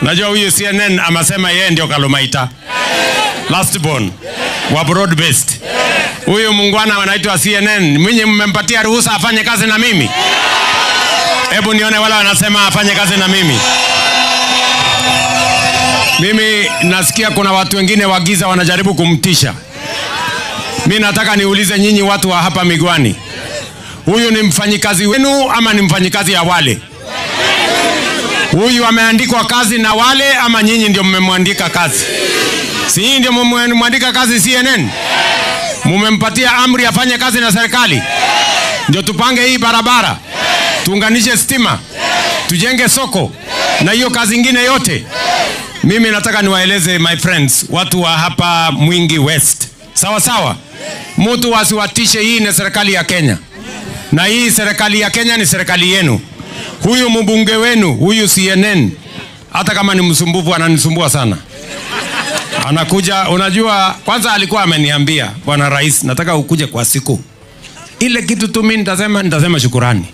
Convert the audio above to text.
Najua huyu CNN amesema yeye ndio Kalumaita. Last born wa broad based. Huyu muungwana anaitwa CNN. Mwenye mmempatia ruhusa afanye kazi na mimi? Hebu nione wale wanasema afanye kazi na mimi. Mimi nasikia kuna watu wengine wa giza wanajaribu kumtisha. Mimi nataka niulize nyinyi watu wa hapa Migwani. Huyu ni mfanyikazi wenu ama ni mfanyikazi ya wale? Huyu ameandikwa kazi na wale ama nyinyi ndio mmemwandika kazi? Si nyinyi ndio mmemwandika kazi CNN? Mumempatia amri afanye kazi na serikali? Ndio tupange hii barabara, tuunganishe stima, tujenge soko na hiyo kazi ingine yote. Mimi nataka niwaeleze my friends, watu wa hapa Mwingi West. Sawa sawa? Mtu asiwatishe, hii ni serikali ya Kenya. Na hii serikali ya Kenya ni serikali yenu. Huyu mbunge wenu, huyu CNN, hata kama ni msumbufu ananisumbua sana. Anakuja, unajua, kwanza alikuwa ameniambia, Bwana Rais, nataka ukuje kwa siku. Ile kitu tu mimi nitasema shukurani.